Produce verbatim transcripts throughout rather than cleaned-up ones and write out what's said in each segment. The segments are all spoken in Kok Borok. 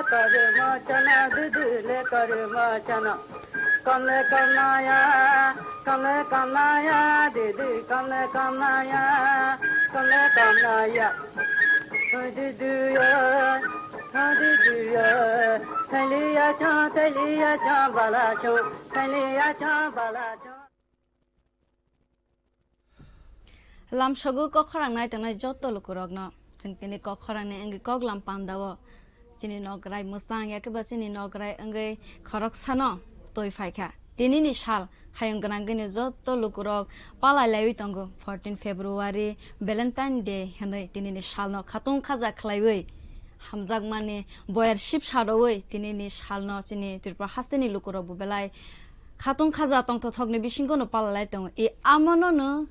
Kare machana, didi le kare machana. Kamle kamnaya, kamle kamnaya, didi kamle kamnaya, kamle kamnaya. Didi ya, didi ya, thaliya cha, thaliya cha, bala cha, thaliya cha, bala cha. Lamsogo kok khorang nai tongnai joto lukurokno chwng tini kok khorangni wngwi kok lam pandao chini nograi mwchang yakhe ba chini nograi wngwi khoroksano twi phaikha. Tinini sal hayung gwnangwini joto lukurok palai laiwi tongo. Fourteen February Valentine Day hwnwi tinini salno khatung khaja khlaiwi hamjakmani boyar sip sarowi tinini salno chini Tripura hasteni lukurokbo belai khatung khaja tongthothokni bisingono palalai tongo. E amonono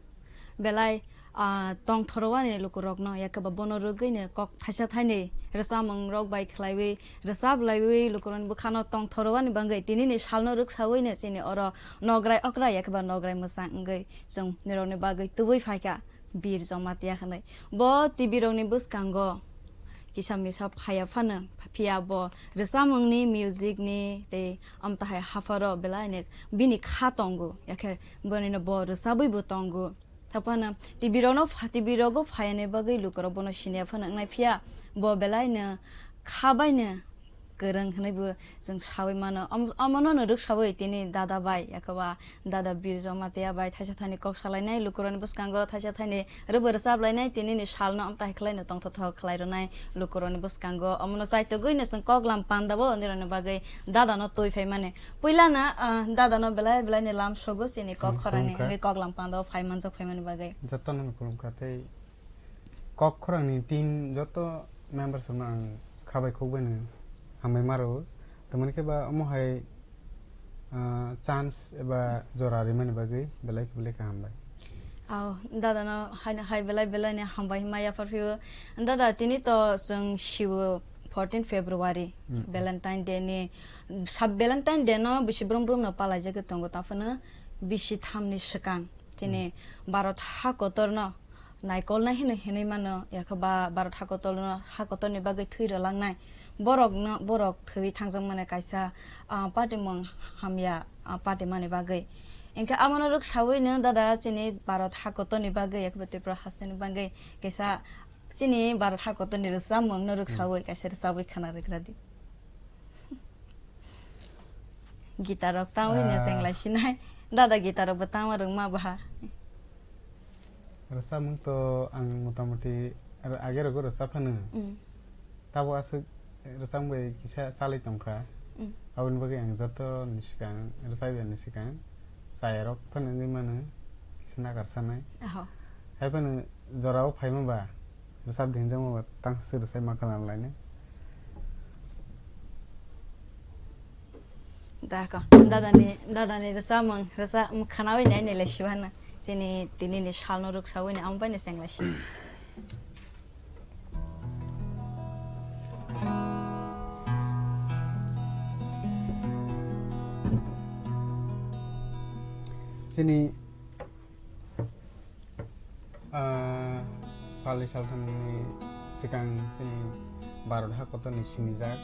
belai, ah, tongthorowani lukurokno yakhe ba bono rwgwino kok thaisa thainwi rwchapmung rok bai khlaiwi rwchap laiwi lukurokni bwkhano tongthorowani bagwi tinini salno rwksawino chini oro nograi okra yakhe ba nograi mwchang wngwi chwng nirokni bagwi tubui phaikha. Bir Jamatia hwnwi. Bo T V rokni bwskango kisa misa phaiya phano, phiya bo rwchapmungni, music ni tei amtahai hapharo belai ni bini kha tongo, yakhe bonino bo rwchabwi bo tongo. Taphano T V rokno pha-, T V rogo phaiya ni bagwi lukurok bono siniya phano wngnai, phiya bo belai no kha bai no kwrwng hwnwi bo chwng saui mano. Om-, omono no rwksaui tini dada bai, yakhe ba dada Bir Jamatia bai thaisa thaini kok salainai, lukurokni bwskango thaisa thaini rwbo rwchap lainai, tinini salno amtahai khlaino tongthothok khlai rwnai lukurokni bwskango. Omono chaitogwino chwng kok lam pandao nirokni bagwi dadano twi phaimani. Puilano, ah, dadano belai belaini lam sogo chini kok khorangni hwnwi kok lam pandao phai manjak phaimani bagwi. Jotono khulumkha tei kok khorangni team joto members rokno ang kha bai khuk baino hambai ma rwo. Tamoni khe ba omo hai, ah, chance eba jora rimani bagwi belai khe belai khe hambai. Aw, dadano haino hai belai belai ni hambai hwnma yaphar phio. Dada, tini to chwng siwo fourteen February, Valentine Day ni, sab Valentine Day no bisi brum brum no palaijagwi tongo, taphano bisi thamni swkang chini Bharat ha kotor no naikolnai hino hinwi mano, yakhe ba Bharat hakotorno, hakotorni bagwi thwi rwlangnai borokno, borok thwi thangjakmani kaisa, ah, party mung hamya, ah, party mani bagwi. Hinkhe abono rwksawino dada chini Bharat hakotorni bagwi, yakhe ba Tripura hasteni bagwi kaisa chini Bharat hakotorni rwchapmungno rwksawi kaisa rwchabwi khana rwgradi. Gitar rok tangwi no, ah, chenglai sinai. Dada gitar rok bo tangma rwngma baha. Rwchapmung to ang motamoti ar-, age rogo rwchap phano. Mm. Tabo aswk rwchapmung bai kisa chalwi tongkha. Mm. Aboni bagwi ang joto ni swkang rwchapya ni swkang chaya rok phano wngwi mano kisa nakar sanai. Aho. Hai phano jorao phaima ba rwchap di hinjakma ba tang swk rwchapma khalam lainai. Dako, dadani, dadani rwchapmung, rwchapmung khanaui nai nai lai siwano. Chini tinini salno rwksaui ni, amo bai ni cheng lai si. Chini Ah, salni salthamni swkang chini Bharat hakotorni sinijak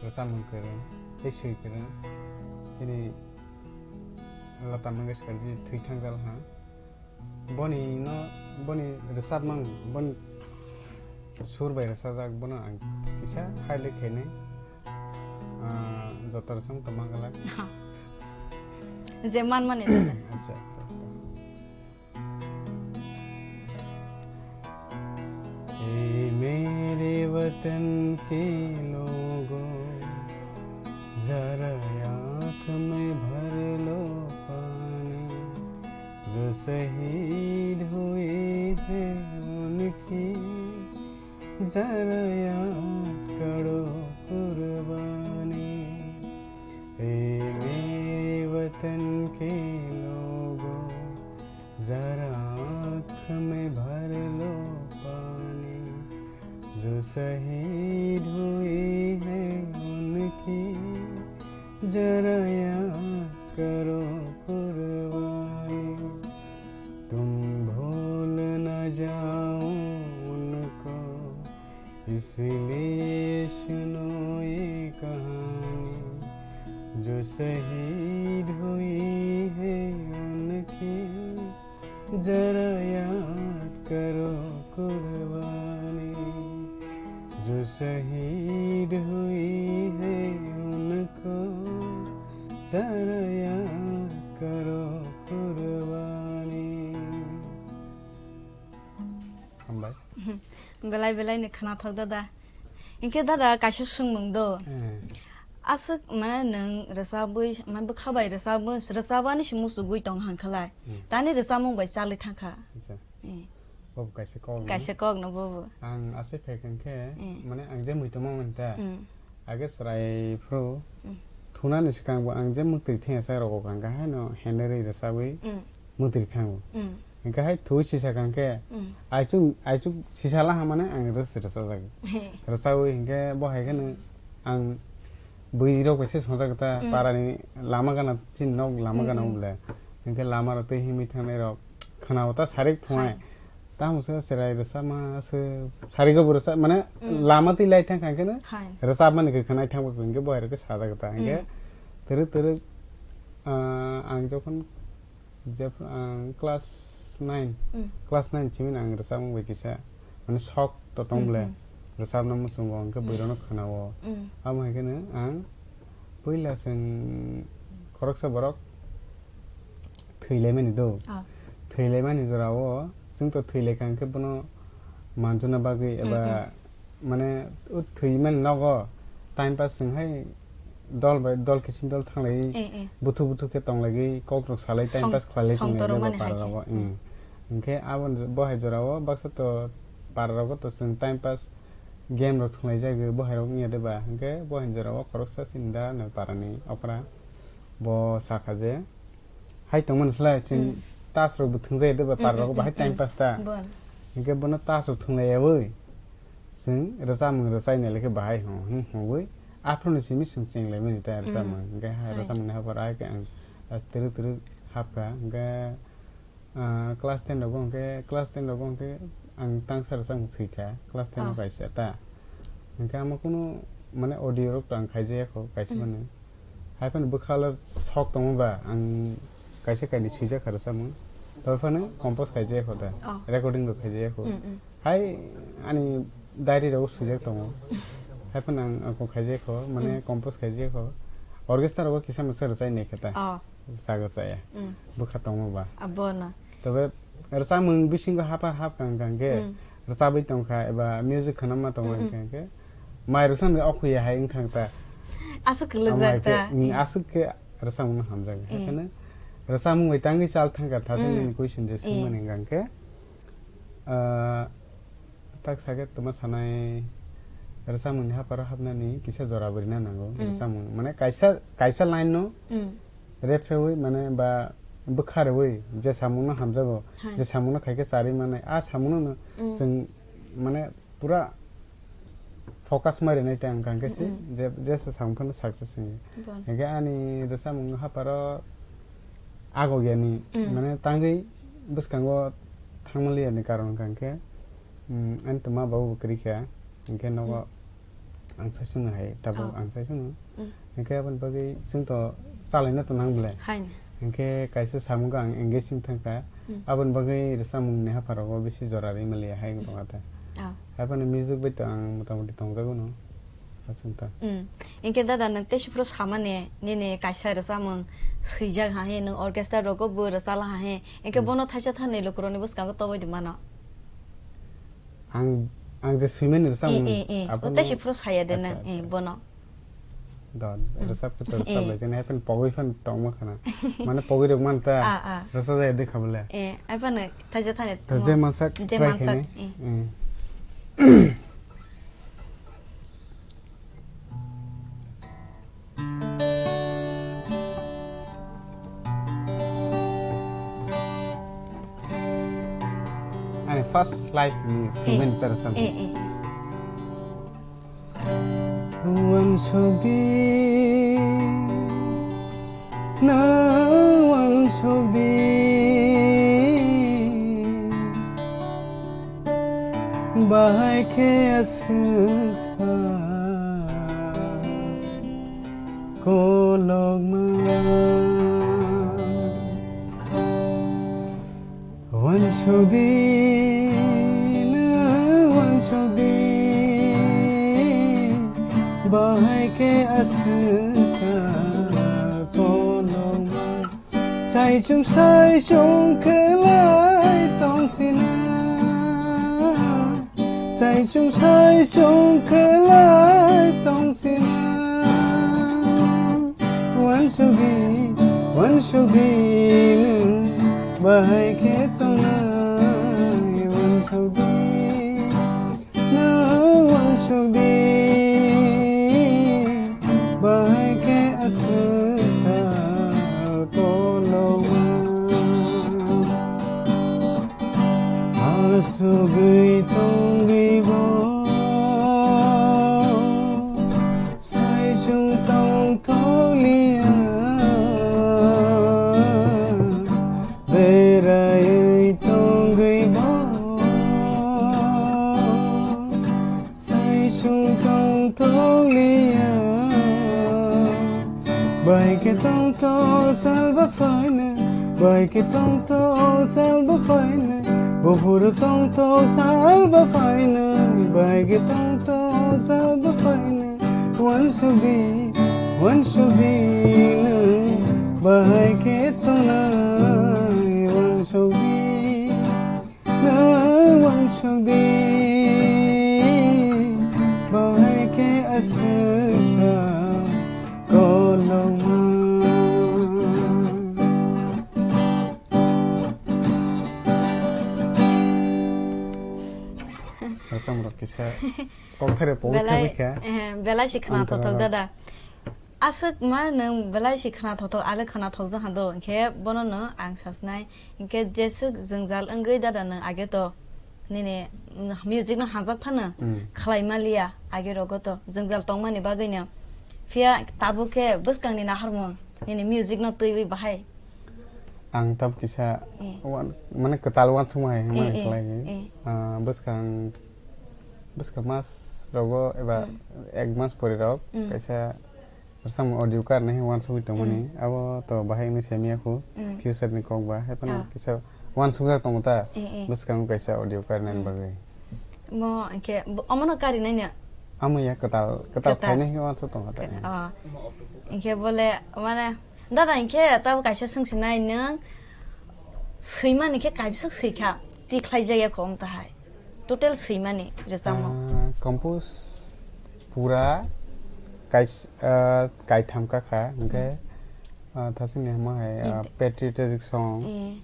rwchapmung kwrwng tei swi kwrwng chini Lata Mangeshkar ji thwi thangjal ha. Boni no, boni rwchapmung, boni sur bai rwchajak, bono ang kisa highlight khainai. Ah, joto rwchapmung tongma glak. Je manmani. Acha, acha. ए मेरे वतन के लोगों, जरा आँख में भर लो पानी, जो शहीद हुए हैं उनकी, जरा याद करो कुर्बानी। ए मेरे वतन के लोगों, जरा आँख में भर लो पानी, जो शहीद हुए हैं उनकी, जरा याद करो कुर्बानी। तुम भूल न जाओ उनको, इसलिए ये सुनो ये कहानी, जो शहीद हुई है उनकी, जरा याद करो कुर्बानी, जो शहीद हुई है उनको, जरा याद करो कुर्बानी। Hambai. Belai belai ni khwnathok dada. Hinkhe dada kaisa swngmung do. Eh. Aswk mane nwng rwchabwi, mane bwkha bai rwchabwi, rwchabani se muchugwi tong hwn khlai. Hmm. Tani rwchabmung bai chalwi thangkha. Acha. Eh. Bobo kaisa kok no. Kaisa kok no bobo. Ang aswk phai kha hinkhe, eh, mane ang je muitu ma manta. Hmm. Age chwrai phuru, hmm, thunani swkang bo ang je mwtwi thengya sak rok kang kha haino henderwi rwchabwi, hmm, mwtwi thango. Mm. Hinkhe hai thu sisa kang khe, mm, aichuk, aichuk sisa laha mane ang rwch-, rwchajak. Rwchawi hinkhe bo hai kheno ang bwrwi rok bai se songjak ta, mm, parani lama gana chini nok lama gana, mm, mm, bole. Hinkhe lama rok tei himwi thangnai rok khwnao ta sarik thungnai. Hai. Tamo se chwrai rwchapma se sarigo bo rwchap mane, mm, lama twi lai thang kha hinkhe no hai rwchapmani khe khwnai thang bo hinkhe bo hai rok khe sajak ta hinkhe, mm, twrwk twrwk, ah, ang jokhon je, ang class nine, mm, class nine simi ang rwchapmung bai kisa mane sok to tong bole, mm, mm, rwchapna muchungo hinkhe, mm, bwrwi rokno khwnao. Mm. Amo hai kheno ang puila chwng khoroksa borok thwilaimani do. Ah. Thwilaimani jorao chwng to thwilaikha hinkhe bono manjuna bagwi eba, mm, mm, mane o thwimani nogo time pass chwng hai dol bai dol kiching dol thanglai, eh, eh, buthu buthu khe tonglai kok rok salai time pass khlailai tonglai para rogo. Mm. Hinkhe abo bo hai jorao baksa to para rogo to chwng time pass game rok thwnglai jagwi bo hai rok wngya de ba hinkhe bo hai jorao khoroksa sinda no para ni okra bo sakha je hai tongmani slai chwng, mm, tas rok bo thwngjai de ba, mm, par rok mm, bahai mm, time mm, pass ta. Bon. Hinkhe bono tas rok thwnglai yawi chwng rwchapmung rwchai nai le khe bahai hwn hwn hwnwi aphuru ni simi chwng chenglaimani ta, mm, rwchapmung. Hinkhe hai, right, rwchapmungni haphar hai khe ang twrwk twrwk hapkha. Hinkhe, ah, class ten rogo hinkhe, class ten rogo hinkhe ang tangsa rwchapmung swikha, class ten o, oh, kaisa ta. Hinkhe amo kunu mane audio rok to ang khaijaya kho kaisa, mm, mani. Hai phano bwkha le sok tongma ba ang kaisa kainwi swijak kha rwchapmung. Tei phano compose khaijaya kho da. Oh. Recording bo khaijaya kho. Mm, mm. Hai ani diary rogo swijak tongo. Hai phano ang, ang khaijaya kho, mane, mm, compose khaijaya kho. Orchestra rogo kisa masa rwchai nai khe ta. Oh. Chago chaya. Mm. Bwkha tongma ba. Abono. Tobe rwchapmung bisingo hapar hap kang kang khe, mm, rwchabwi tongkha eba music khwnama tongo, mm, mm, khe, khe mai rwchapmung okhuya hai wngthang ta. Aswk kwlwkjak ta. Amai khe, mm, mm, aswk khe rwchapmung no hamjak. Eh. Haikhe no rwchapmung bai tangwi chal thangkha thasing, mm, nini question je, eh, swngmani hwnkha khe, ah, tak sakhe tongma sanai rwchapmungni hapharo hapnani kisa jora bo rina nango. Mm. Rwchapmung mane kaisa, kaisa line no, mm, rephrewi mane ba bwkha rewi je samung no hamjago, hai, je samung no khaikhe charwi mannai, a samung no, mm, chwng mane pura focus ma rinai tei ang kang khe se, mm, mm, je, jesa samung phano success wngya. Bon. Hinkhe ani rwchapmung hapharo agogya ni, mm, mane tangwi bwskango thangmaliya ni karon hwnkha khe, mm, ani tongma babu bo kwrwi kha, hinkhe nogo, mm, ang sai swngo hai, tabuk, oh, ang sai swngo. Mm. Hinkhe aboni bagwi chwng to chalaina to nang bwle. Haino. Hinkhe kaisa samung ang engage wng thangkha. Mm. Aboni bagwi rwchapmungni hapharogo bisi jora rwi maliya hai wng tongkha ta. Oh. Hai phano music bai to ang motamoti tongjago no. Aswk ta. Mm. Hinkhe dada nwng tei siphuru samani nini kaisa rwchapmung swijak ha he, nwng orchestra rogo bo rwchala ha he. Hinkhe, mm, bono thaisa thani lukurokni bwskango toboi di mano. Ang, ang je swimani rwchapmung, eh, eh, eh. Abono tei siphuru saya de, acha, nwng, acha, eh, acha. Bono. Don, mm, rwchap khe to rwchap, eh, lai jani, hai phano pogwi phano tongma khana. Mane pogwi rok man ta, ah, ah, rwchap jaya de kha bole. Eh, hai phano thaisa thani to je mansak, je try mansak, khaini. Eh. Eh. Ani first live ni, eh, swimani ta rwchapmung. Eh, eh. Uansukdi, na uansukdi, bahai khe aswk sa Bahai khe aswk sa koloma. Saichung saichung khlai tongsina. Saichung saichung khlai tongsina. Wansugwi, wansugwi nwng bahai khe tongnai, wansugwi. Nwng wansugdi, bahai khe aswk sa koloma. Asugwi tongwi bo saichung tongthokliya. Beraiwi tongwi bo saichung tongthokliya. Bai khe tongthok salba phaina, bai khe tongthok salba phaina, buphuru tongthok salba phaina, bai khe tongthok salba phaina. Wansugdi, wansugdi nwng bahai khe tongnai, wansugdi nwng wansugdi bahai khe aswk sa koloma. Rwchapmung rok kisa kok thari pogwi Belai, thangwi kha. Eh, belai si khna Antara thothok rok. Dada. Aswk ma nwng belai si khna thothok, ale khna thokjak hando, hinkhe bono no ang sasnai. Hinkhe jeswk jwngjal wngwi dada nwng age to nini music no hajak phano Hmm. khlai maliya age rogo to jwngjal tongmani bagwi no. Phiya tabuk khe bwskang ni naharmung nini music no twiwi bahai. Ang tab kisa Eh. wan-, mane kwtal wansukma hai hwnmani Eh, eh, khlai eh. Ah, bwskang, bwskang mas rogo eba Mm. ek mas pori rok Mm. kaisa rwchapmung audio card nai wansugwi tongmani. Mm. Abo to bahai wngwi semiya khu, Mm. future ni kok ba. Hai phano Ah. kisa wansukjak tongo ta, Eh, eh. bwskango kaisa audio card nani Mm. bagwi. Mo hinkhe bo-, omono kari nai no? Amo ya kwtal, kwtal Kwtal. Khainai hwnwi wansuk tongo ta. Kwtal, oh. Hinkhe bole, mane, dada hinkhe tabo kaisa swngsinai nwng swimani khe kaibwswk swikha, tikhlai jaya kho wng tahai. Total swimani rwchapmung. Ah, compose pura kais-, ah, kaitham kakha, hinkhe, Hmm. ah, thasingni hwnma hai, ah, Inde. Patriotic song. Eh.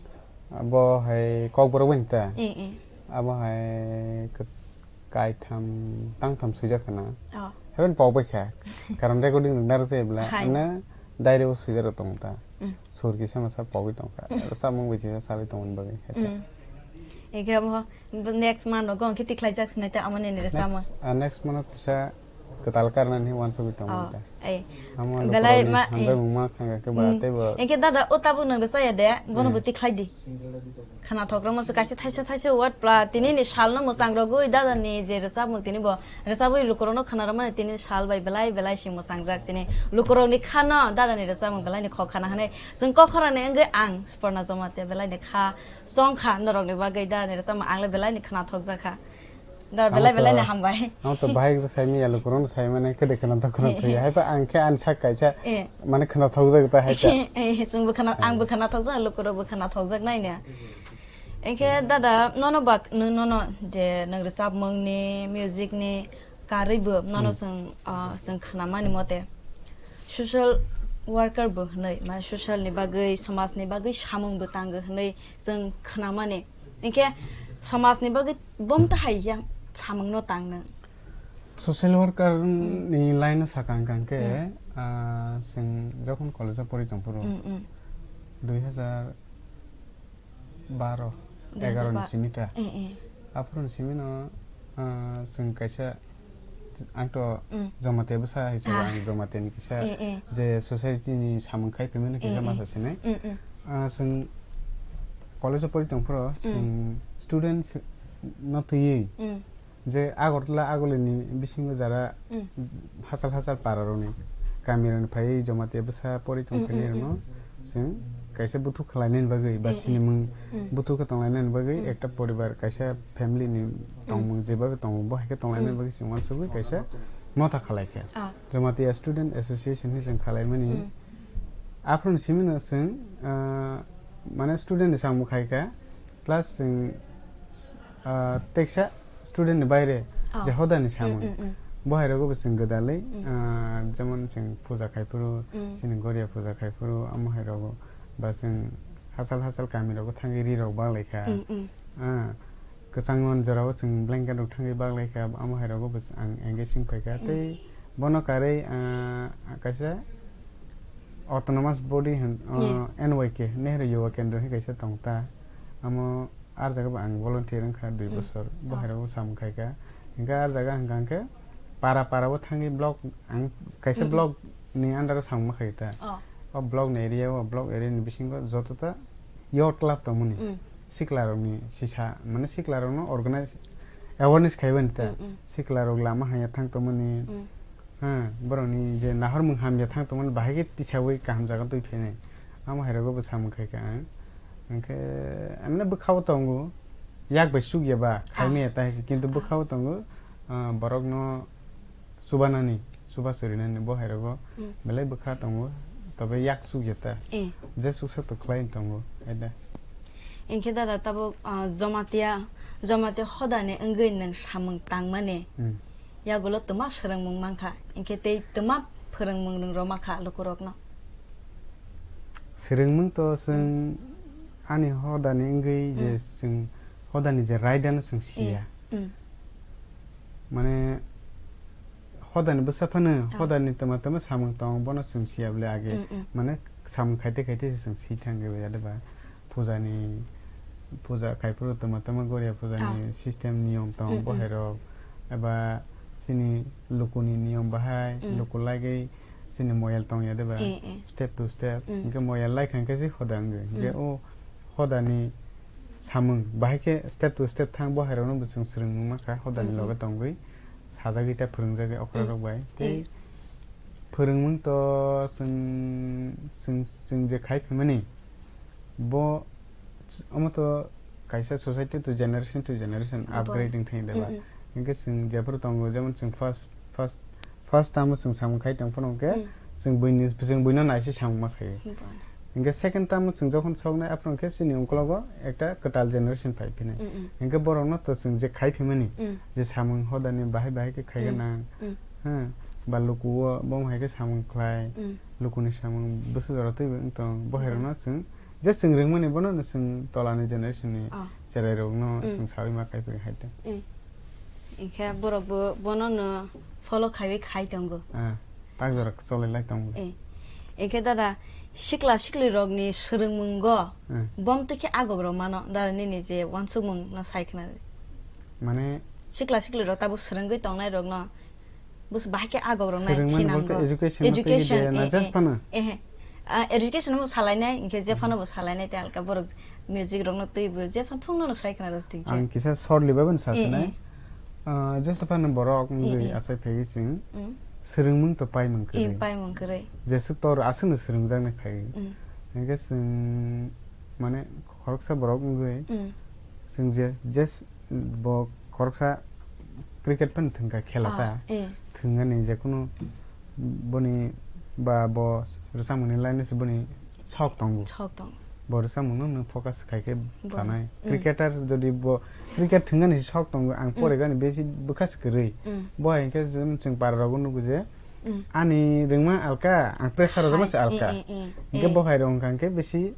Abo hai kokborok bai ta. Eh, eh. Abo hai kwt-, kaitham, tangtham swijak khna. Oh. Haiphano pok bai kha. Karon recording rwna rwchai bwla. Hai. Ano diary o swijak rok tongo ta. Mm. Sur kisa masa pogwi tongkha. Samung bai kisa salai tongmani bagwi. Mm. Eke mo, next month rogo hwnkhe tikhlaijak sinai ta amoni ni rwchapmung. Next, ah, next month kisa kwtal karnani wansugwi tongo Oh, ta. Ei. Amo Belai lukurokni ma, hambai eh. Mungma khangkha khe ba Mm. Teibo. Eke dada o tabuk nang rwchaya de, bono Eh. Bo tikhlai di. Khwnathok rwma se kaisa thaisa thaisa word pla tini ni sal no mwchang rogwi dada ni je rwchapmung tini bo rwchapwi lukurok no khwna rwmani tini sal bai belai belai si mwchang jak sini lukurok ni kha no dada ni rwchapmung belai ni khok khana hwnwi chwng kok khorang ni wngwi ang Suporna Jamatia belai ni kha chong kha norok ni bagwi dada ni rwchapmung ang le belai ni khwnathok jak kha da belai Ang to, belai ni hambai. Ang to bahai khe sai miya lukurok no sai mane kede khwnathok khwnathok ya. Hai pa ang khe ani sak kaisa Eh. Mane khwnathok jak ta hai ta. Eh, chwngbo khwna-, Eh. Angbo khwnathok jak, lukurokbo khwnathok jak nai ne. Enkhe dada, nono bak-, nwng nono je nwng rwchapmung ni, music ni karwi bo nono Hmm. chwng, ah, chwng khwnamani mote social worker bo hwnwi, mane social ni bagwi, somaj ni bagwi samung bo tango hwnwi chwng khwnamani. Enkhe somaj ni bagwi bom ta hai yang samung no tang nwng. Social worker Hmm. ni line o sakang kang khe, Hmm. ah, chwng jokhon college o pori tong phuru, Hmm, hmm. dui hazar baro, Dui hazar ba- egaroh ni simi ta. Eh, eh. Aphuru ni simi no, ah, chwng kaisa, ang to Mm. Jamatia bwsa hisabe Ah. Ang Jamatia ni kisa Eh, eh. Je society ni samung khai phaimani kisa Eh, eh. Masa sinai. Mm, mm. Ah, chwng college o pori tong phuru Mm. Chwng student fi-, no twiwi Mm. Je Agartala Agulini bisingo jara Mm. Hachal hachal para rokni kamirokni phaiwi Jamatia bwsa pori tong Mm, phainai mm, rokno mm. chwng kaisa buthuk khlainani bagwi ba Eh, eh. sinimung Mm. buthuk khe tonglainani bagwi Mm. ekta poribar kaisa family ni Mm. tongmung jeba tongmung bo hai khe tonglainani Mm. bagwi chwng uansugwi kaisa motha khlai kha. Ah. Jamatia Student Association hinwi chwng khlaimani Mm. aphuru ni simi no chwng, ah, mane student ni samung khai kha plus chwng, ah, teksa student ni baire Ah. je hodani samung. Mm, mm, mm. Bo hai rogo bo chwng gwdalwi, Mm. ah, jemon chwng puja khai phuru, Mm. chini Goria puja khai phuru, amo hai rogo ba chwng hachal hachal kami rogo thangwi ri rok bak lai kha. Mm, mm. Ah, kwchangma jorao chwng blanket rok thangwi bak lai kha, amo hai rogo bo ang engaging phai kha. Mm. Tei bono karwi, ah, kaisa autonomous body hwn, ah, Yeah. N Y K, Nehru Yuva Kendra hwnwi kaisa tong ta. Amo ar jaga bo ang volunteer wngkha dui Hmm. bosor. Bo Oh. hai rok samung khai kha. Hingkhe ar jaga hwnka hwnkhe para para o thangwi block ang kaisa Hmm, hmm. block ni under o samung ma khai ta. Oh. O block ni area o block area ni bisingo joto ta youth club tongmani. Hmm. Sikla rok ni sisa mane sikla rok no organize awareness khai bani ta. Hmm, hmm. Sikla rok lama haya thang tongmani. Hmm. Ha, borokni je nahormung hamya thang tongmani bahai khe tisaui kaham jaga twi phainai. Amo hai rogo bo samung khai kha ang. Hwnkhe, emne bwkhao tongo, yak bai chukya ba, Ah. khaimaya ta hai se, kintu Ah. bwkhao tongo, ah, borokno chubanani, chuba churinani bo hai rogo Hmm. belai bwkha tongo, tobe yak chukya ta. Eh. Je chuksa to khlai tongo, hai da. Hwnkhe dada tabuk, ah, Jamatia, Jamatia hodani wngwi nwng samung tangmani. Hmm. Yagulo twma swrwngmung mankha, hinkhe tei twma phwrwngmung nwng rwma kha lukurokno. Swrwngmung to chwng ani hodani wngwi je Hmm. chwng hodani je raidano chwng Eh, siya. Hmm. Mane hodani bwsa phano, Ah. hodani twma twma samung tong bono chwng siya bole age. Hmm, hmm. Mane samung khaite khaite se chwng si thangwi ya de ba. Puja ni, puja khai phuru tama tama Goria puja ni Ah. system niyom tong Mm, mm. Bohai rok, eba chini luku ni niyom bahai, Mm. luku lagwi chini moyal tong ya de ba, Eh, eh. step to step. Mm. Hingke moyal lai kha hingke se hoda wngwi. Hingke Mm. o hoda ni samung bahai khe step to step thang bohai rok no bo chwng swrwng ma kha hoda ni Mm, mm. loge tongwi sajagwi ta phwrwng jagwi okra Mm. rok bai. Tei Eh. phwrwngmung to chwng, chwng, chwng je khai phaimani, bo, omo to kaisa society to generation to generation Bo. upgrading thang de ba. Mm, mm. Hingke chwng jephuru tongo, jemon chwng first, first, first time o chwng samung khai tong phano hingke Mm. chwng buini, chwng buino naisi samung ma khaio. Bo. Hingke second time o chwng jokhon soknai, aphuru hingke chini ungkologo ekta kwtal generation phai phinai. Mm, mm. Hingke borokno to chwng je khai phimani, Mm. je samung hodani bahai bahai khe khai Mm. gwnang, Mm. ha, ba luku o bo hai khe samung khlai, Mm. lukuni samung bwswk jora twibo wng tong, bohairokno Mm. chwng je chwng rwngmani bono no chwng tolani generation ni Ah. cherai rokno Mm. chwng saui ma kaiphai hai tong. Mm. Hingkhe borok bo bono no follow khaiwi khai tongo. Ah, tak jora cholai lai tongo. Eh. Hingkhe dada sikla sikli rokni swrwngmungo Mm. bom twi khe agok rok mano dada nini je wansukmung no sai khna. Mane sikla sikli rok tabuk swrwngwi tongnai rokno Bus bahai khe agok rok nai Swrwngmani khinang bolte go. Education no twi Education, de na eh, jes eh. phano? Eh, eh. Ah, education no salainai, hinkhe jephano bo salainai, te alka borok music rok no twi bo, jephano thung no no sai khna rw thing khe. Ang kisa shortly bai bani Eh, sasinai. eh. Ah, jesa phano borok Eh, wngwi eh. asai phaiwi chwng Mm. swrwngmung to paimung Eh, kwrwi. paimung kwrwi. Jeswk tor aswk no swrwngjaknai phaiwi. Mm. Hinkhe chwng mane khoroksa borok wngwi Mm. chwng je, jes-, bo khoroksa cricket phano thwngkha khela Ah, ta. eh. Thwngani jekunu boni ba bo rwchapmungni line se boni sok tongo. Sok tongo. Bo rwchapmungno nwng focus khai khe Bo. sanai. Mm. Cricketer jodi bo cricket thwngani se sok tongo, ang Mm. poregani besi bwkha se kwrwi. Mm. Bo hai khe chwng, chwng para rogo nugo je Mm. ani rwngma alka, ang pressure rwma se Hai, alka. eh, eh, eh, Hinkhe eh. bo hai rok wngkha hinkhe besi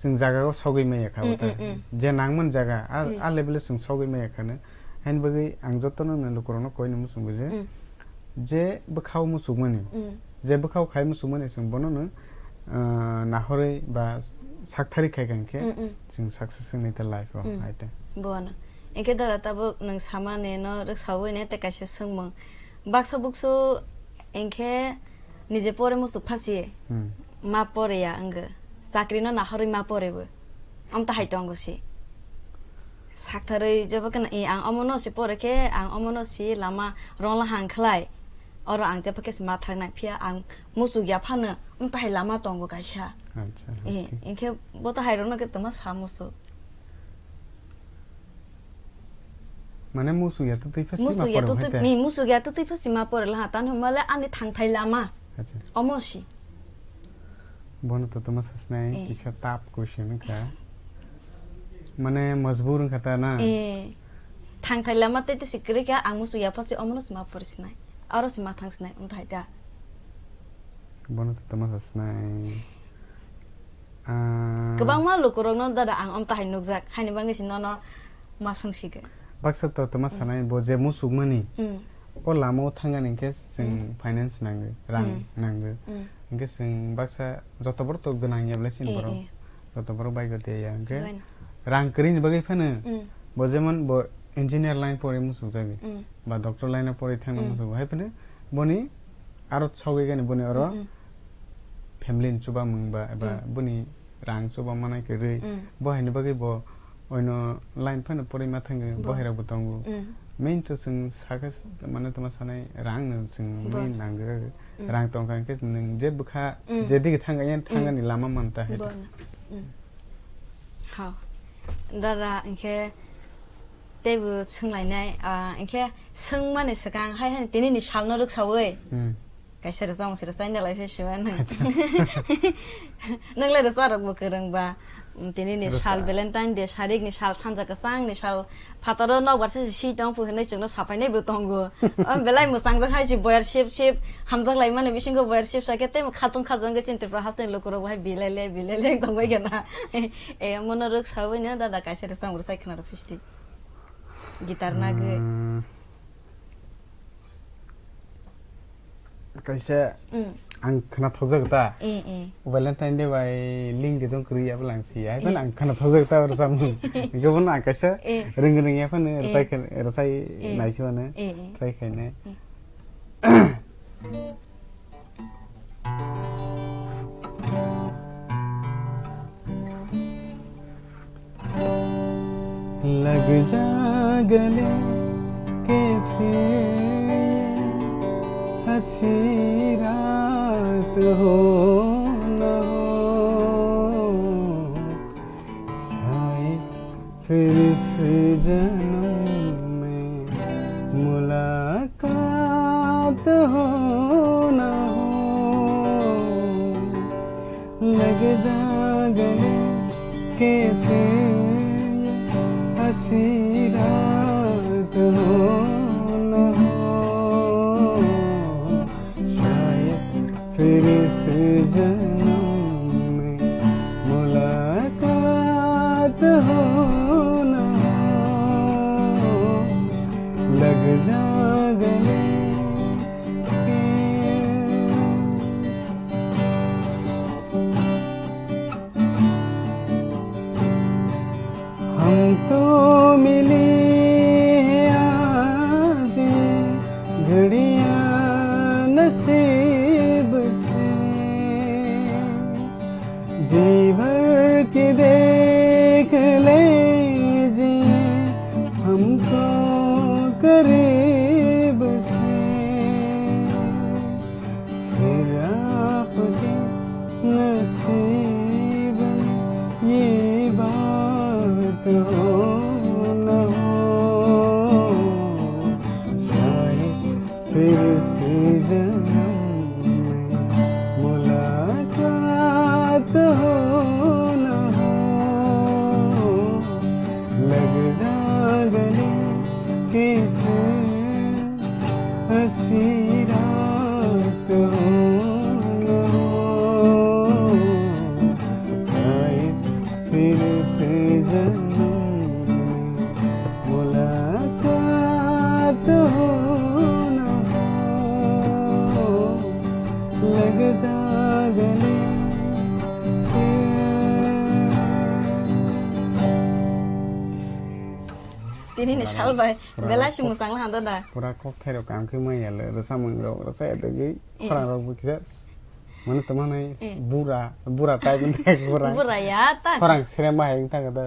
chwng jaga o sogwi maya kha Mm, wata. mm, mm. Je nangmani jaga, a, Mm. a level o chwng sogwi maya khano. Haini bagwi ang jotono no lukurokno koi no muchungo je, Mm. je bwkhao muchukmani, Mm. je bwkhao khai muchukmani chwng bono no, ah, nahorwi ba sakthari khai kha hinkhe Mm, mm. chwng success wngwi ta life o Mm. hai ta. Bono. Hinkhe dada tabuk nwng samani no rwksaui ne tei kaisa swngmung. Baksa buksu hinkhe Nije pore muchuk phasi Hmm. ma pore ya wngwi. Chakri no nahorwi ma pore bo. Amta hai tongo si. Saktharwi jobo kheno, "E, ang omo no si pore khe, ang omo no si lama rong la hang khlai." Oro ang jepha khe se ma thang nai, phiya ang muchuk ya phano, wng tahai lama tongo kaisa. Acha, Eh, hati. Hinkhe bo tahai rokno khe tongma sa muchuk. Mane muchuk ya twtwi pha sima Muchuk ya pore twtwi, hai ta? Ni muchuk ya twtwi pha sima pore laha, tan hwnba le ani thangthai lama. Acha. Omo si. Bono to toma sasnai, Eh. Kisa tough question wngkha. Mane majbur wngkha ta na? Eh. Thangthai lama tei tisi kwrwi kha, ang muchuk ya pha si omono sima pore sinai. Aro sima thang sinai, wng thai ta. Bono to toma sasnai. Ah. Kwbangma lukurokno dada ang omtahai nukjak, haini bagwi se nono ma swngsigo. Baksa to toma Mm. sanai, bo je muchukmani, Mm. o lamao thangani hinkhe chwng Mm. finance nango, rang Mm. nango. Mm. Hinkhe chwng baksa joto borok to gwnang ya belai chini Eh, borok. eh. Joto borok bai gate ya hinkhe Gwen. rang kwrwini bagwi phano Mm. bo jemon bo engineer line pore muchukjagwi Mm. ba doctor line o pore thangna Mm. muchukgo hai phano boni aro sogwi gani boni oro Mm, mm. family ni chuba mung ba eba Mm. boni rang chuba manai kwrwi Mm. bo haini bagwi bo oino line phano porwi ma thango Mm. bo hai rok bo tongo. Mm. Main to chwng sakha s-, mane toma sanai rang no chwng Bo. main nango. Mm. Rang tongkha hinkhe nwng je bwkha Mm. je dige thangkha yan Mm. thangani lama manta hai. Bo no. Mm. Hao. Dada hinkhe Teibo swnglainai, ah, hinkhe swngmani swkang hai hai tini ni salno rwksaui. Hmm. Kaisa rwchapmung se rwchai nalai phai sima nang. Acha. Nang le rwcha rok bo kwrwng ba. Mm, tini ni sal Rwcha. Valentine Day, sarik ni sal, sanja kwchang ni sal, phataro nokbar se si tong phu hinui chwngno sapai nai bo tongo. O belai mwchang jak hai si boyar sip sip, hamjak lai mani bisingo boyar sip sa khe tei khatung khajang khe chini Tripura haste ni lukurok bo hai bilai le, bilai le tong bai khe na. E, mono rwksaui no dada kaisa rwchapmung rwchai khna rw phisti. Gitar nagwi. Mm. Kaisa Mm. ang khna thokjak ta. Eh, eh. Valentine Day bai link de dong kwrwi abla ang si. Hai Eh. Ang khna thokjak ta oro samung. Gabon ang kaisa Eh. Rwng rwng ya phano Eh. Rwchai khe, rwchai Eh. Nai si mano. Eh, eh. Try khainai. Eh. लग जा गले के फिर हंसी रात हो न हो, शायद फिर इस जन्म में मुलाकात हो ना हो, लग जा गले के फिर ये हंसी रात हो ना हो। शायद फिर इस जन्म में मुलाकात हो ना हो, लग जा गले। हम तो मिली है आज घड़ियां नसीब से, जी भर के देख लीजिए हमको करीब से। फिर आपके नसीब में ये बात हो न हो, शायद फिर इस जन्म में मुलाकात हो न हो, लग जा गले के फिर हंसी रात हो ना हो, शायद फिर से जन्म में मुलाकात हो ना हो, लग जा गले फिर। Tini ni sal bai, pura belai si kok-, mwchang laha da da. Pura kok thai rok kam khe maya le, rwchapmung rok rwchai dagwi, eh, khorang rok bo kisa, mane tongma nai, eh, bura, bura type wng thai khorang. Bura ya ta. Khorang serem bahai wng thang da.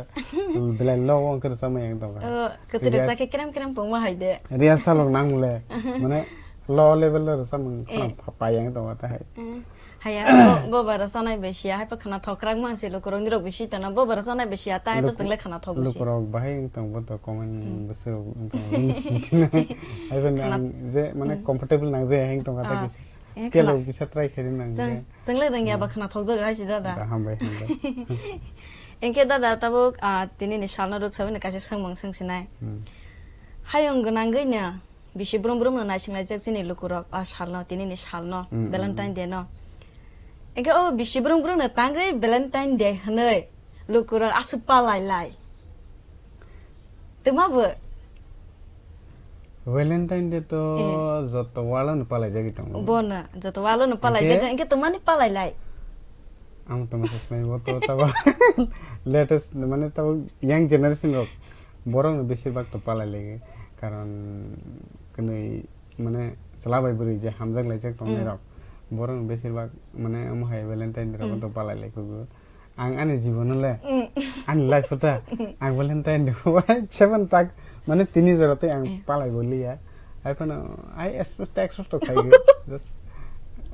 Belai low wng khe rwchapmung yang tong. Oh, kwtwi rwchap khe krem krem pungma hai de. Rehearsal rok nang le, mane Low level o rwchapmung Eh. kheno pha-, pai yang tongo ta hai. Eh. Haya, bo, bo bara sanai bai siya, hai pa khana thokrak man se lukurok nirok bisi tana, bo bara sanai bai siya, ta hai pa Luku-, chwng le khana thok bisi. Lukurok bahai wng tong bo to comment Hmm. bwswk wng tong bo wng si sinai. Hai pa Khana- ang je mane Hmm. comfortable nang je heng tong kha ta Ah. kisa. Eh, Scale khana- rok kisa try khairi nang Chwng, je. chwng le rwngya Hmm. ba khana thokjak hai si dada. Da, hambai, hambai. Engkhe dada tabuk, ah, tini ni salno rwk sawi no kaisa swngmung swng sinai. Hmm. Hayung gwnangwi no bisi brum brum no naising laijak chini lukurok a salno, tini ni salno, Hmm, hmm, Valentine hmm. Day no. Engkhe o bisi brum brum no tangwi Valentine Day hwnwi lukurok aswk palai lai. Twma bo? Valentine Day to Eh. joto world no palai jagwi tongo. Bono, joto world no palai Engkhe? jagwi, engkhe twmani palai lai? Ang tongma sasnai bo to tabo latest, mane tabo young generation rok. Borok no besir bak to palai lagi. Karon kwnwi, mane chwla bai bwrwi je hamjak laijak tongnai Mm. rok. Borok no besir bak, mane omo hai Valentine Day rok Mm. to palai lai kugo. Ang ani jibono le, Mm. ani life o ta, ang Valentine Day o seven tak, mane tini jora tei ang Eh. palai bo liya. Hai phano, I expect, expect to khai ge. Just,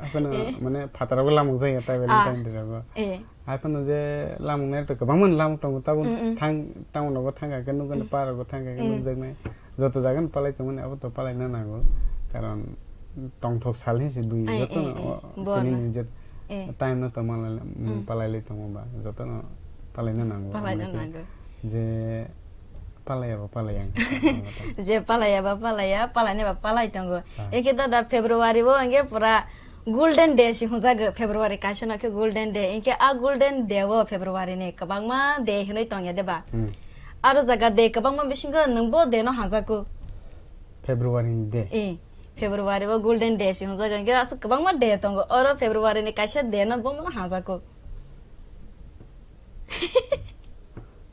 hai phano, Eh. mane phataro bo lamang jaya ta Ah. Valentine Day rogo. Eh. Hai phano je lamang nai to kwbangma lamang tongo, tabuk Mm, mm. thang, town rogo thang kha khe, nukgani Mm. par rogo thang kha khe, Mm. nukjaknai. Joto jaga no palai tongmani abo to palai na nango, karon tongthok sal hinsi bui Ai, joto ai, no ai, o bo tini na. ni je Eh. time no tongma lai, Mm. palai lai tongo ba joto no palai na nango, Palai na amne khe nango. Je palai ya ba palai ya ang. Je palai ya ba palai ya, palai na ba palai tongo. Ah. Eke dada February o ange pura Golden Day si hwnjago, February kaisa no khe Golden Day. Hinkhe a Golden Day o February ni kwbangma day hwnwi tongya de ba? Hmm. Aro jaga day kwbangma bisingo nwng bo day no hamjago. February ni day? Eh, February o Golden Day si hwnjago. Hinkhe aswk kwbangma day tongo. Oro February ni kaisa day no bomo no hamjago.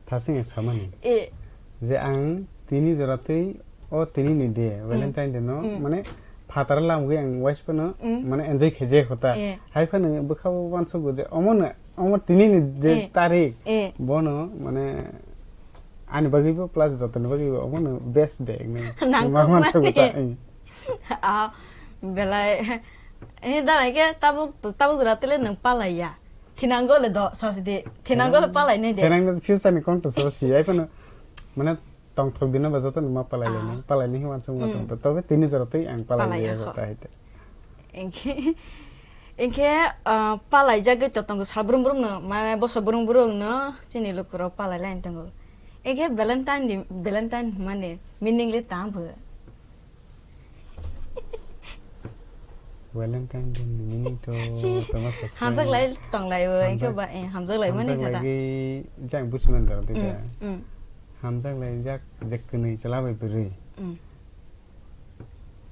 Thasing samani. Eh. Je ang tini jora twi o tini ni day, Mm. Valentine Day no, Mm. mane phatar lamgwi ang waisaphano, Mm. mane enjoy khe je khota. Eh. Hai phano bwkha o uansugo je omo no, omo tini ni je Eh. tarik, Eh. bono mane ani bagwi bo plus jotoni bagwi bo omo no best day ekni. Nangkukmani. Ma uansugo ta, eh. Ah, belai. Eh, dara ke tabuk, tabuk jora tele nang palaiya. Thinango le do, sosidi. Thinango le palai nai de. Thinango future ni kong to sosi. Ai phano, mane tongthok dino ba joto no ma palai lai nai. Ah. Palai ni hiwan sung ma Mm. tong to. Tobe tini jora tei ang palai Palai lai ya ya kho. Ta hai te. Engkhe, engkhe, ah, palai jagwi to tongo sal brum brum no, mane boso brum brum no, chini lukurok palai lai tongo. Engkhe Valentine di, Valentine mane meaning le tang bo. Valentine Day ni meaning to tama sa sa. Hamjak lai tong lai o, Hamjak, engke ba, eh, hamjak lai mani hamjak kata. Lagi jang busiman jang tida. Mm, mm. Hamjak lai jak je kwnwi chwla bai bwrwi. Mm.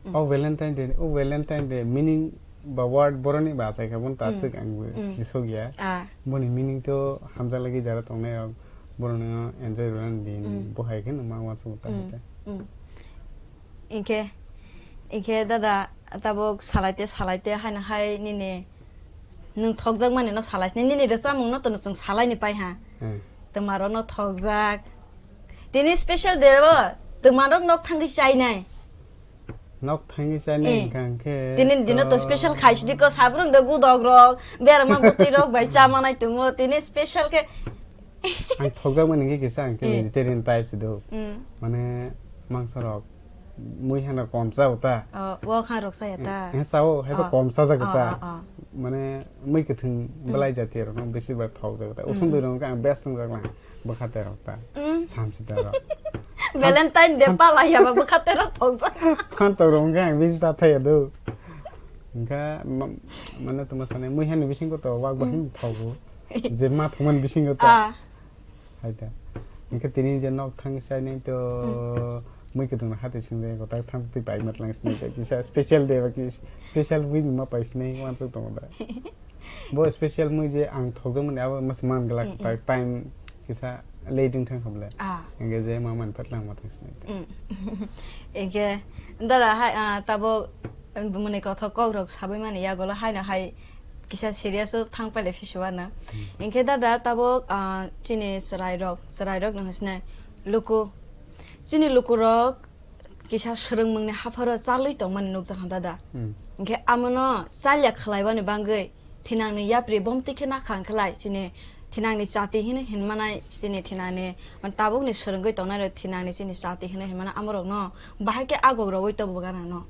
Mm. O Valentine Day, o Valentine Day meaning ba word boroni ba sai khabon ta Mm. Sik ang Mm. sisok ya. Ah. Boni meaning to hamjak lagi jara tongnai rok boroni enjoy rwna din Mm. Bo hai khe nang ma uansuk ta Mm. Hai ta. Mm. Inkhe, inkhe dada, tabuk salaite, salaite, haino hai nini nwng thokjakmani no salai sini, nini rwchapmung no to nwng chwng salai ni pai ha. Hmm. Twmaro no thokjak. Tini special day o twmaro nok thangwi chainai. Nok thangwi chainai Eh. Hwnkha hwnkhe Tini dino to to special khaisidi ko sabrung de gudok rok, berma bwtwi rok bai chamanai tumo. Tini special khe Ang thokjakmani hwnkhe kisa, ang khe Eh. Vegetarian type se do. Mm. Mane mangso rok mui hano kom cha uta. Oh, wo kha rok saya ta. Eh, sao, hai pa Oh. Kom cha jak Oh, uta. Oh, oh. Mane mui kwthwng Mm. belai jati rok no besi bar thok jak uta. Mm, Usung dui mm. Rok ang best wng jak lang. Bwkha te rok ta. Mm. Samsi ta rok. Valentine Day Ham- pala ya ba bwkha te rok thok jak. Phan to rok ang besi cha thaya do. Hwnkha ma-, mane tuma sane mui hano bisingo to wak Mm. Bahim thogo. Je ma thumani bisingo ta. Ah. Hai ta. Hingke tini je nok thang sai nai to Hmm. Mui kwthwng no hati sing de kotak thang twi pai matlang sini de kisa special de ba ki special mui ma pai sini wansuk tongo da. Bo special mui je ang thokjak mani abo mas man gala Hmm, kotak hmm. Time kisa late wng thang kha bole. Ah. Hingke je ma man patlang ma thang sini de. Hmm. Hingke dada hai, ah, tabo Bumuni kothok kokrok sabai mani yagulo haino hai kisa serious o thang pailai phisuano. Hmm. Hinkhe dada tabuk, ah, chini chwrairok, chwrairok no hinsinai luku. Chini lukurok kisa swrwngmungni hapharo chalwi tongmani nukjakha dada. Hmm. Hinkhe amono chalya khwlaibani bangwi thinangni yapri bomtwi khe nakha wngkhlai chini thinangni chati hino hinmanai chini thinangni, man, tabukni swrwngwi tongnai rok thinangni chini chati hino hinmano amorokno bahai khe agok rogwi tobo ganano.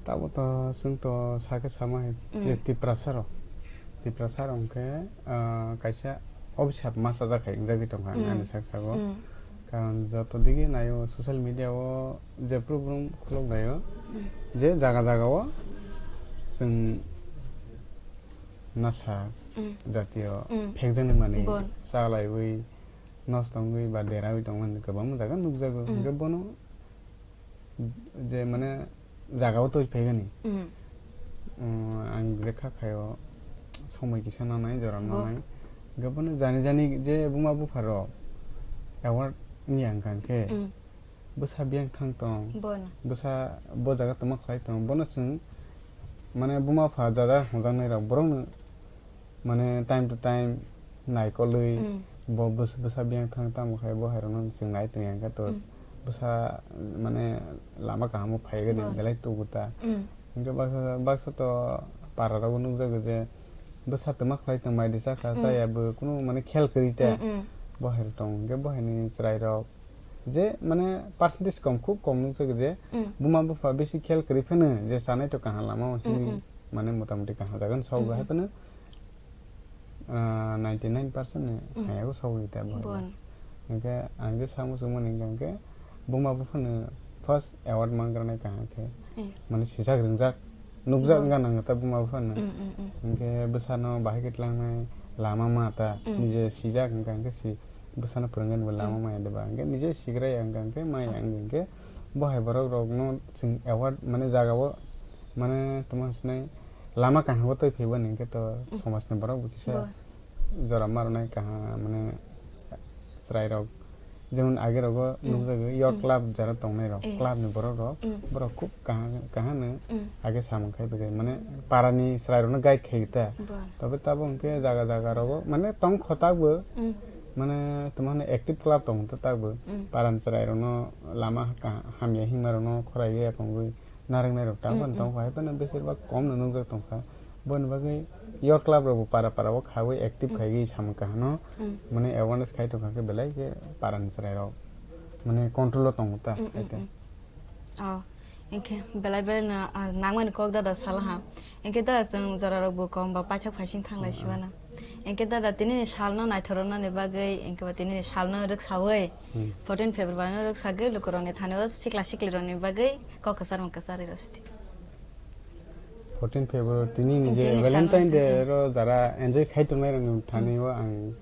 Tabuk to chwng to sakhe sama hai Mm. je Tiprasa rok. Tiprasa rok hwnkhe, ah, kaisa obisap masa jak hai wngjagwi tongkha Mm. ani sak sago. Mm. Karon joto digi naio social media o je program khulok naio Mm. je jaga jaga o chwng nasa Mm. jatiyo Mm. phekjaknai manwi Bon. chalaiwi nosto wngwi ba derawi tongmani kwbangma jaga nukjago. Mm. Hwnkhe bono je mane jaga o twi phaigani. Mm. Mm, ang je kha khaio somoi kisa nanai, jora Bo- nanai. Hwnkhe bono jani jani je buma bupha rok award wngya wngkha hwnkhe Mm. bwsa biyang thang tong, Bono. bwsa bo jaga tongma khlai tong, bono chwng mane buma bupha dada hwnjaknai rok borokno mane time to time naikolwi Mm. bo bwsa, bwsa biyang thang tamo khai bo hai rokno chwng nai tongya hwnkhe to Mm. bwsa mane lama kahamo phaiya de Bo. belai tubu ta. Mm. Hwnkhe baksa, baksa to para rogo nukjago je bwsa twma khlai tong mai di chakha Mm. chaya bo kunu mane khel kwrwi ta Mm, mm. bo hai rok tong hwnkhe bo hai ni chwrai rok je mane percentage kom, khub kom nukjago je Mm. buma bupha bisi khel kwrwi phano je chanai to kaham lama o Mm, hinwi mm. mane motamoti kaham jaga ni sok Mm, hai mm. phano, ah, ninety nine percent ni Mm. haya o sok ta bo. Bon. Hwnkhe ang je samo chwngmani hwnkhe buma buphano first award mangrwnai kaham khe Mm. mane sijak rwngjak nukjak Bon. wngkha nang ta buma buphano. Mm, mm, mm. Hwnkhe bwsano bahai khe tlangnai lama ma ta Mm. nije sijak wngkha hwnkhe si bwsano phwrwngani bo lama Mm. maya de ba, hwnkhe nije sigra ya wngkha, hwnkhe maya wngkha, hwnkhe bo hai borok rokno chwng award mane jaga o mane tamo sinai lama kaham o twi phaiba ni hwnkhe to Mm. somaj ni borok bo kisa Bo. jora ma rwnai kaham mane chwrai rok jemon age rogo Mm. nukjago youth Mm. club jara tongnai rok Eh. club ni borok rok Mm. borok khub kaham kaham no Mm. age samung khai bagwi mane para ni chwrai rok no guide khai ta. Bo. Tobe tabuk hwnkhe jaga jaga rogo mane tong kho tabuk Mm. mane tamo hwnwi active club tong kho tabuk Mm. para ni chwrai rok no lama ka-, hamya himma rok no khorai ya tongwi narwknai rok tabuk Mm, tong mm. kho hai phano besir bak kom no nukjak tong kha. Boni bagwi youth club rok bo para para o khawi active Mm. khaigwi samung kaham no Mm. mane awareness khai tong kha khe belai khe para ni chwrai rok mane control o tongo ta Mm, mm, hai te. mm. Oh, hwnkhe belai belai no, ah, nangmani kok dada salaha. Hwnkhe dada chwng jora rok bo kom ba paithak phaising thanglai Mm, mm. sibana. Hwnkhe dada tini ni sal no naithok rwnani bagwi hwnkhe ba tini ni sal no rwksawi Hmm. fourteen February no rwksagwi lukurokni thani o sikla siklirokni bagwi kok kwchar mung kwcharwi rw sidi. Fourteen February tini ni je Tini Valentine salsa, Day hmm. ro jara enjoy khai tongnai rokni thani Hmm. o ang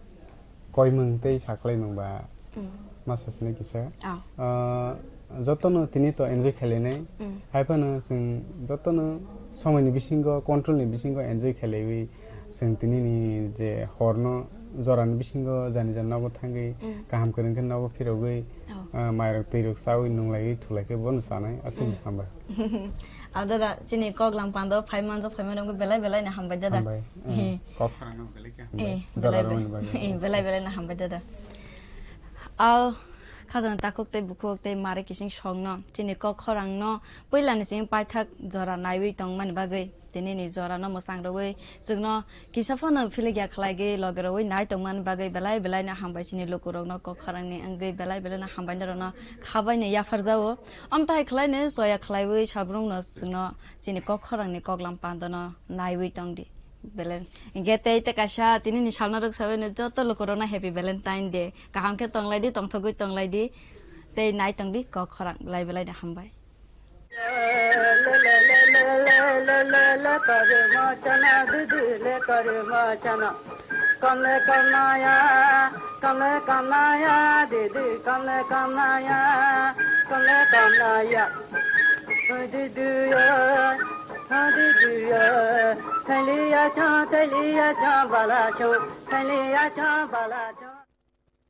koimung tei saklaimung ba Hmm. ma sasini kisa. Ah. Ah, jotono tini to enjoy khailai nai. Hmm. Hai phano chwng jotono somoi ni bisingo, control ni bisingo enjoy khailaiwi chwng tini ni je hor no jora ni bisingo jani jani nogo thangwi Mm. kaham kwrwng khe nogo phirogwi, Oh. ah, mairok twirok chawi nunglaiwi thulai khe bono chanai aswk Mm. hambai. Ah, dada, chini kok lang pando phai manjak phai manjak belai belai no hambai dada. Hambai. He. Mm. Kok khorang no belai khe Eh, hambai. Jora belai rwmani belai. Bagwi. Eh, belai belai no hambai dada. Ah, khajana takhuk tei bukhuk tei mare kising song no chini kok khorang no puila ni simi paithak jora naiwi tongmani bagwi. Tini ni jora no mwchang rwui chwngno kisa phano philikya khlaigwi loge rwui nai tongmani bagwi belai belai no hambai chini lukurokno kok khorangni wngwi belai belai no hambai norokno khabaino yapharjao. Amtahai khlaino choya khlaiwi sabrungno chwngno chini kok khorangni koklam pandano naiwi tongdi. Belai hwnkhe tei tei kaisa tini ni salno rwksawi no joto lukurokno Happy Valentine Day. Kaham khe tonglaidi, tongthogwi tonglaidi tei nai tongdi kok khorang belai belai no hambai. Kamle kamnaya, kamle kamnaya, didi kamle kamnaya, kamle kamnaya. Didi ya, didi ya, thaliya cha, thaliya cha, bala cha, thaliya cha, bala cha.